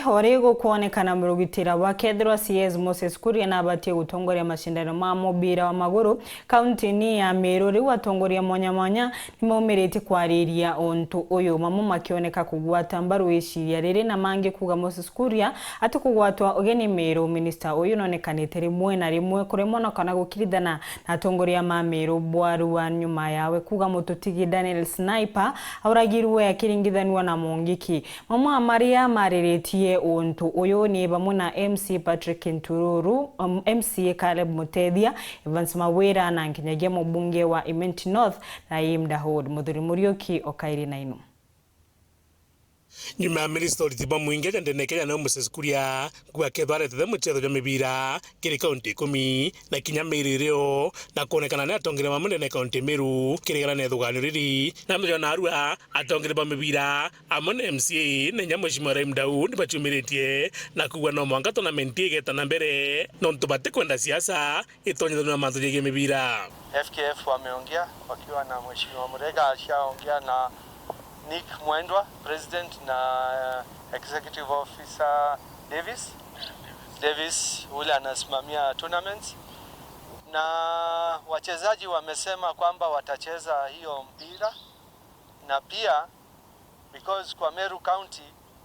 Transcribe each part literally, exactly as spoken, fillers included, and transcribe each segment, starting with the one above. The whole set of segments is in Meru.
Ori gukwonekana murugitira wa kethirwa C S Moses Kuria nabatie gutongoria macindano ma mubira wa maguru kaunti-ini ya Meru, riu atongoria mwanya mwanya nimaumiritie kwariria untu uyu, mamwe makioneka kugwata mbaru iciria riri na mangi kuga Moses Kuria atikugwatwa ugeni Meru. Minista uyu nonekanite rimwe na rimwe kuremwa na kana gukirithana na atongoria ma Meru bwarua nyuma yawe kuga mututigi Daniel Sniper auragirwe akiringithanua na Mungiki. Mamwe a maria mariritie untu uyu ni bamwe na M C A Patrick Ntururu, um, M C A Caleb Mutethia, Evans Mawira na nkinyagia mubunge wa Imenti North, Rahim Dahoud. Muthuri Muriuki okairi na inu. Nyuma ya minista uriti bwa mwingi aja ndene Kenya nao Moses Kuria kuga kethwa aretete muchetho jwa mibira kiri kaunti ikumi na kinya Meru irio na kwonekana ni atongeria bamwe ndene kaunti Meru kirigana na ithuganio riri na mithenya narua atongeria ba mibira amwe na M C A na inya Mheshimiwa Rahim Daud nibaciumiritie na kuga no mwanka tournament igeta na mbere nontu batikwenda siasa itonyithanua na mantu jegie mibira. F K F wameongea wakiwa na Mheshimiwa Murega, ashaongea na Nick Mwendwa, President, na Executive Officer Davis. Davis ule anasimamia tournaments. Na wachezaji wamesema kwamba watacheza hiyo mpira, na pia because kwa Meru County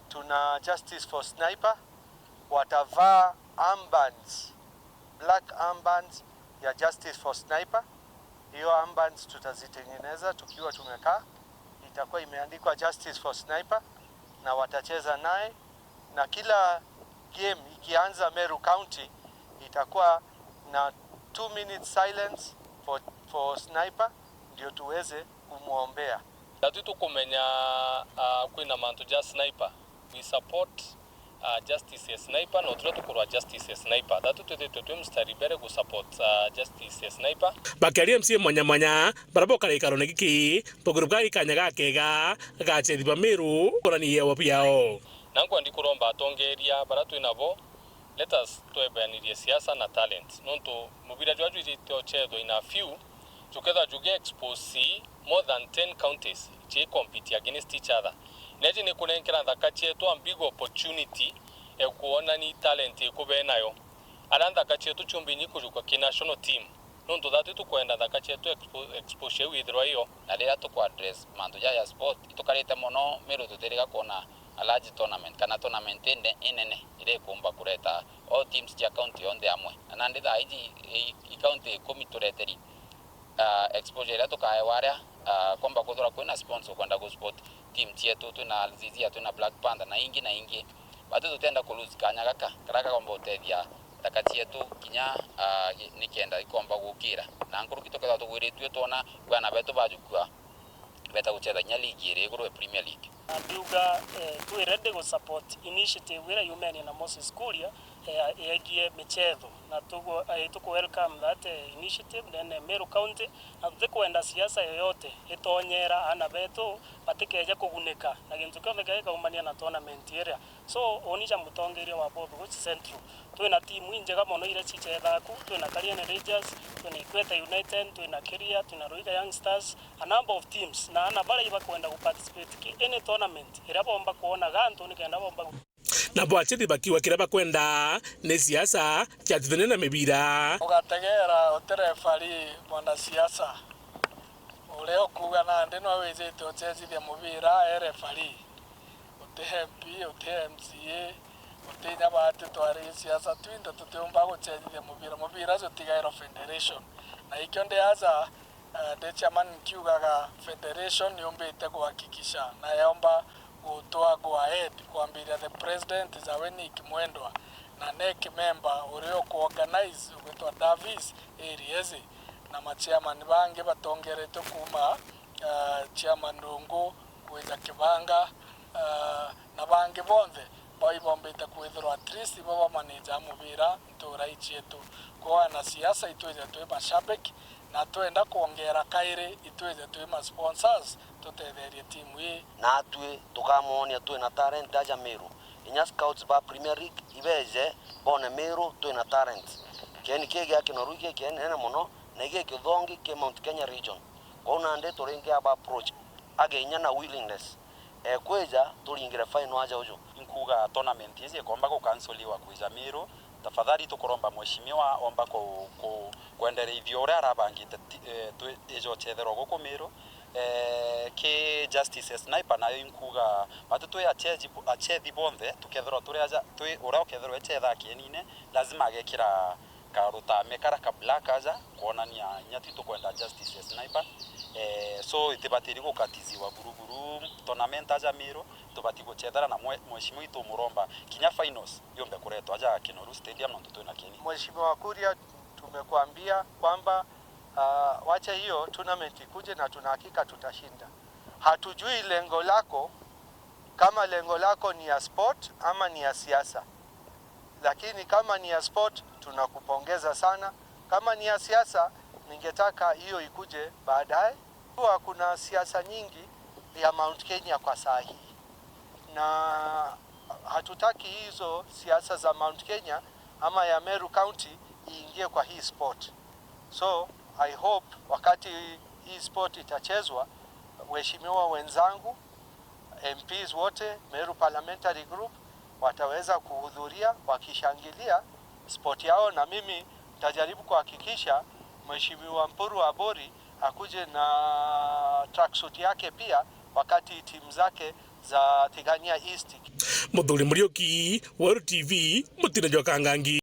tuna Justice for Sniper, watavaa armbands, black armbands ya Justice for Sniper. Hiyo armbands tutazitengeneza tukiwa tumekaa, itakuwa imeandikwa Justice for Sniper na watacheza naye, na kila game ikianza Meru County itakuwa na two minutes silence for, for Sniper, ndio tuweze kumwombea. Tatu tukumenya, ah, kwina mantu ja Sniper. We support, ah, justice ya Sniper, no turia tukurwa justice ya Sniper. Tatu twithitwe twi mstari mbere gu support, ah, justice ya Sniper. Bakiaria M C A mwanya mwanya, baria bokara gikarone giki, buguru bwa gikanya gakega, gachethi ba Meru, kurani yewa biao. Na nkwendi kuromba atongeria baria twi nabo, let us twebanirie siasa na talent. Nontu mubira jwa jwithitwe uchethwa in a few, jukethwa jugi expose more than ten counties chi compete against each other. Neji ni kunenkera nthaka chietu a big opportunity e kuonani talent iku benayo. Aria nthaka chietu chumbinyi kujuka ki national team. Nontu thatu tukwenda nthaka chietu expo-, exposure iu ithirwa iyo. Na riria tuku address mantu jaja sport, itukarite mono Meru tutiriga kuona a large tournament, kana tournament inde inene, iria ikumba kureta all teams cia county yonthe amwe. Na nandi thaa iji, i, i county ikumi tureteri, ah, exposure iria tukaewa aria, ah, komba kwithirwa kwina sponsor ukwenda gu support team cietu, twina Al Azizia, twina Black Panther, na ingi na ingi. Batu tutienda ku lose kanya gaka, karia kakomba gutethia nthaka cietu kinya, ah, gi-, nikenda ikomba gukira. Na nkuruki tukethirwa tugwiritue twona bwana betu bajukua beta gucetha kinya ligi iri iguru ya Premier League. Na ndiuga, eh, twi ready gu support initiative iria yumenie na Moses Kuria, eh, yegie michetho, na tugu-, eh, tuku welcome that, eh, initiative ndene ya Meru County, na tutikwenda siasa yoyote itonyera aana betu batikeje kugunika na gintu kionthe kiria gikaumania na tournament iria. So, uni ja mutongeria wa Bob Guchi Central, twina timu injega mono iria cicethaga ku, twina Kariene Rangers, twina Ikweta United, twina Kiria, twina Ruiga Young Stars, a number of teams, na aana baria ibakwenda gu participate ki any tournament iria bomba kwona gantu nikenda bomba gu- Nabo achethi bakiuga kiria bakwenda ni siasa ciatithania na mibira. Ugategera uti referee mwanasiasa. Uria ukuuga nandi nwe wijite uchecithia mubira e referee. Uti M P, uti M C A, uti inya baati twari siasa twinthe tutiumba gucecithia mubira. Mubira jutigairwa federation. Na ikio ndi aja, eh, ndi chairman nkiugaga federation niumbite kuhakikisha na yomba gutwa go ahead kwambiria the president jawe Nick Mwendwa na NEC member uria ukuorganize ugwitwa Davis Erieze. Na machairman bangi batongeretwe kuuma, ah, chairman Ndungu, kwija Kibanga, ah, na bangi bonthe bau ibombite kwithirwa at least ibo bamanija mubira ntura ii cietu. Kwou ana siasa itwije twi mashabiki na twenda kwongera kairi itwije twi ma sponsors tutetherie timu ii. Natwi tukamoonia twina talent aja Meru. Inya scouts ba Premier League ibeje bone Meru twina talent. Kieni kii gia Kinoru igikinene mono na igikithongi ki Mount Kenya region. Kwou nandi turingi aba approach age inya na willingness. Ekwija turingire final aja uju. Nkuga tournament iji ikomba gukansoliwa kwija Miru, tafadhali tukuromba mheshimiwa omba ku, ku, kwendereithia uria arabangite ti, eh, twi, ija uchetherwa guku Miru. Eh, ki Justice Sniper nayo inkuga batu twi achethi, achethi bonthe tukethirwa turi aja, twi uria ukethirwa echetha akienine, lazima agekira karutame kara ka black aja kwonania inya twi tukwenda Justice Sniper. Eh, so itibatiri gukatiziwa buru buru tournament aja Miru, tubati guchethera na mwe, mheshimiwa itu muromba kinya finals yombe kuretwa aja Kinoru Stadium nontu twina kieni. Mheshimiwa Kuria, tumekuambia kwamba, ah, wacha hiyo tournament ikuje na tuna hakika tutashinda. Hatujui lengo lako, kama lengo lako ni ya sport ama ni ya siasa. Lakini kama ni ya sport, tunakupongeza sana. Kama ni ya siasa, ningetaka hiyo ikuje baadaye. Huwa kuna siasa nyingi ya Mount Kenya kwa saa hii. Na hatutaki hizo siasa za Mount Kenya ama ya Meru County iingie kwa hii sport. So, I hope wakati hii sport itachezwa, waheshimiwa wenzangu, M Ps wote, Meru Parliamentary Group, wataweza kuhudhuria wakishangilia sport yao, na mimi nitajaribu kuhakikisha Mheshimiwa Mpuru Abori akuje na tracksuit yake pia wakati timu zake za Tigania East. Muthuri Muriuki, Weru T V, Mutine jwa Kangangi.